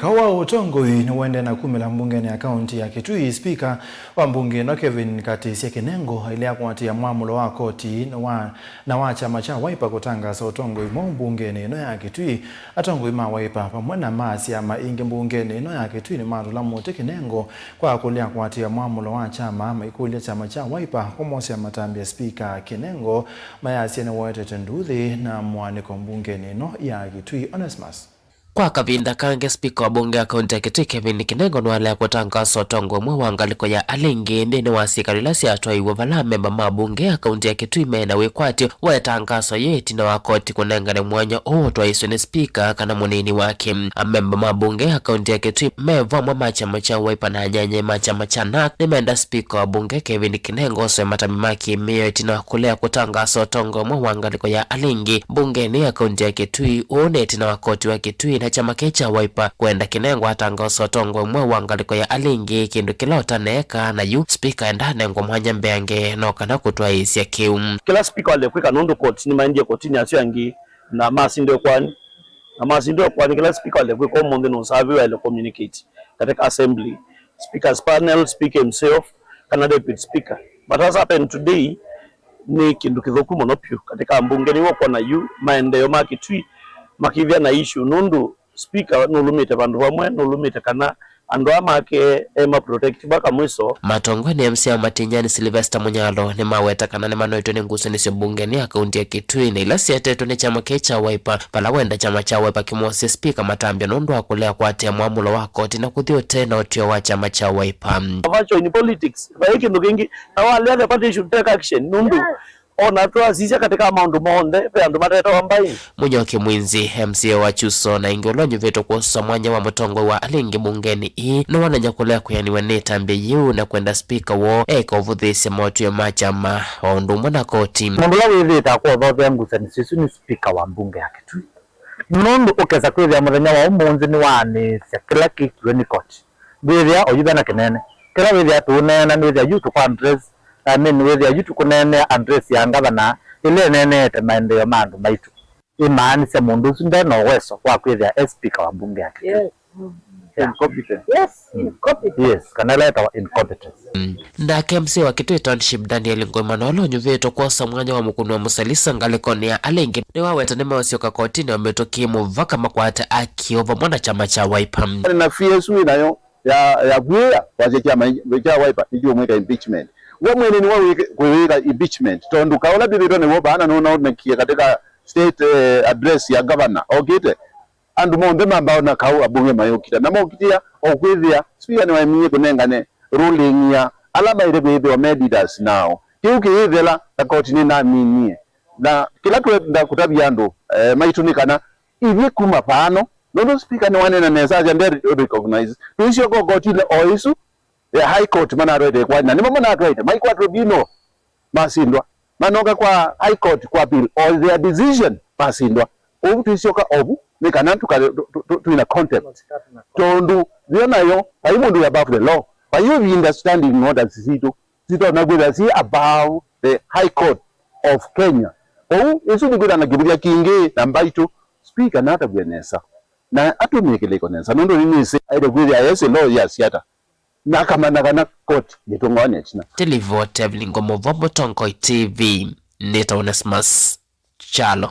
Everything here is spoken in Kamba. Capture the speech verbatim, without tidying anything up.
Kaũ wa ũtongoi nĩũendee na kumĩla mbungenĩ ya kaunti ya Kitui, spika wa mbunge ĩno Kevin Katisye Kinengo ailea kũatĩĩa mwamũlo wa koti na wa, na wa kyama kya Wiper kũtangaasa ũtongoi mweũ mbungenĩ ĩno ya Kitui. Atongoi ma Wiper vamwe na ma syama ingĩ mbungenĩ ĩno ya Kitui nĩmatũla mũtĩ Kinengo kwa kũlea kũatĩĩa mwamũlo wa kyama, maikũlya kyama kya Wiper kũmosea matambya spika Kinengo mayasya nĩwetete nduthi na mũanĩko mbungenĩ ĩno ya Kitui. Onesmus. Kwa kavinda kangĩ, spika wa mbunge ya kaunti ya Kitui Kevin Kinengo nĩwalea kũtangaasa ũtongoi mweũ wa ngalĩko ya Alingĩ nthĩnĩ wa syĩkalo ila syatwaiwe, vala amemba ma mbunge ya kaunti ya Kitui me na wĩkwatyo wa ĩtangaso yĩĩ ĩtina wa koti kũnengane mwanya ũũ ũtwaĩĩswe nĩ spika kana mũnini wake. Amemba ma mbunge ya kaunti ya Kitui me vamwe ma kyama kya Wiper na anyanyae ma kyama kya NARC nĩmenda spika wa mbunge Kevin Kinengo oswe matambya ma kĩmĩao ĩtina wa kũlea kũtangaasa ũtongoi mweũ wa ngalĩko ya Alingĩ mbungenĩ ya kaunti ya Kitui. Ũũ nĩ ĩtina wa koti wa Kitui na kyama kĩĩ kya Wiper kwenda Kinengo atangaasa ũtongoi mweũ wa ngalĩko ya Alingĩ, kĩndũ kĩla ũtaneeka, na yu spika endaa anengwe mwanya mbeange no kana kũtwaĩĩsya kĩu. Kĩla spika waĩle kwĩka, nũndũ koti nĩmaendie kotinĩ asu angĩ na masindwa ĩkoani, na masindwa ĩkoani, kĩla spika waĩle kwĩka ũmũnthĩ nũsaviwe aĩle communicate katika assembly, speakers panel, speaker himself, kana deputy speaker. But as happened today, nĩ kĩndũ kĩthũku mũno vyũ katika mbunge. Nĩw'o kwona yu maendeeo ma Kitui makĩthĩa na issue, nũndũ spika nũlũmĩte vandũ vamwe, nũlũmĩte kana andũ aa make e ma protect mpaka mwiso. Matongoi nĩ M C A wa Matinyani Sylvester Munyalo nĩmaweta kana nĩmanoetwe nĩ ngusanĩsyo mbungenĩ ya kaunti ya Kitui na ila syetetwe nĩ kyama kĩĩ kya Wiper, vala wenda kyama kya Wiper kĩmwosye spika matambya nũndũ wa kũlea kũatĩĩa mwamũlo wa koti na kũthi ũtee na ũtw'ĩo wa kyama kya Wiper. Virtue in politics, vai kĩndũ kĩngĩ, na walea the party should take action, nũndũ ona twasisya katika maũndũ monthe, ve andũ matetawa mbaĩ. Mũnyoki Mwinzi, M C A wa Chuso, na ĩngĩ ũla ũnyuvĩtwe kwosa mwanya wa mũtongoi wa Alingĩ mbungenĩ ii, nĩwonany'a kũlea kwĩanĩw'a nĩ ĩtambya yĩu na kwenda spika woo eka ũvũthĩĩsya motw'ĩo ma kyama o ũndũ ũmwe na koti. Mũndũ ũla wĩthĩĩte akwothoothea ngusanĩsyo isu nĩ spika wa mbunge ya Kitui. Nũndũ ũkesa kwĩthĩa mũthenya wa ũmũnthĩ nĩwaanĩĩsya kĩla kĩkiwe nĩ koti, ndwĩthĩa oyu ve na kĩnene. Kĩla wĩthĩa tũũneena nĩwĩthĩa yu tũkũ address, I mean, wĩthĩa yu tũkũneenea address ya ngavana ĩla ĩneeneete maendeeo ma andũ maitũ. Ĩmaanisya mũndũ ũsu nde na ũweso wa kwĩthĩa e spika wa mbunge ya Kitui. Yes. Yeah. Incompetent. Yes, incompetent. Yes, kana ĩla ĩtawa incompetence. Mm. Nake M C A wa Kitui Township Daniel Ngoimana ũla ũnyuvĩtwe kwosa mwanya wa Mũkũni wa Mũsalisa ngalĩkonĩ ya Alingĩ nĩwaweta nĩmeũsyoka kotinĩ o mĩtũkĩ mũvaka makwate aki o vamwe na kyama kya Wiper. Nĩ na fear ĩsu wĩ nayo ya, ya kwĩya wasya kyama kya Wiper nĩkĩũmwĩka impeachment. We mwene nĩwe wĩke-, kwĩwĩka impeachment, tondũ kaũ ũla ndĩvĩtwe nĩw'o vaa na nũnaũnekie katika state, eh, address ya governor okĩte. Andũ monthe mambaa ona kaũ abunge mayũkita, na mokitĩa o kwĩthĩa spika nĩwaeminie kũnengane ruling ya ala maĩle kwĩthĩwa me leaders nao. Kĩu kĩyĩthela, na koti nĩnaminie. Na kĩla twenda kũtavya andũ, eh, maitũ nĩ kana ithyĩ kuma paano, nũndũ spika nĩwaneena nesa asya nde recognize. Tũisyoka kotinĩ o ĩsu ya High Court manatwaĩte ĩkwani, na nĩmo manatwaĩte, maikwatwe vino, masindwa. Manoka kwa High Court kwa appeal, o their decision, masindwa. Ũu tũisyoka ovu, nĩ kana tũka-, tũ-, tũ-, tũ-, twĩna contempt. Tondũ yo nayo, vai mũndũ wĩ above the law. Vai ũvinda standing orders sitũ sitonya kwĩthĩa syĩ above the High Court of Kenya. Kwoou, ĩsu nĩ kwĩthĩa na kĩvũthya kingĩ na mbaitũ, spika natavw'e nesa. Na atũmĩe kĩlĩko nesa, nũndũ nĩnĩsĩ aĩle kwĩthĩa esĩ law yasya ata, na akamanya kana koti yĩtũng'oa nĩ ĩtina. Tilivoti Evelyn Ngomovo, Mũtongoi T V, nĩtawa Onesmus Kyalo.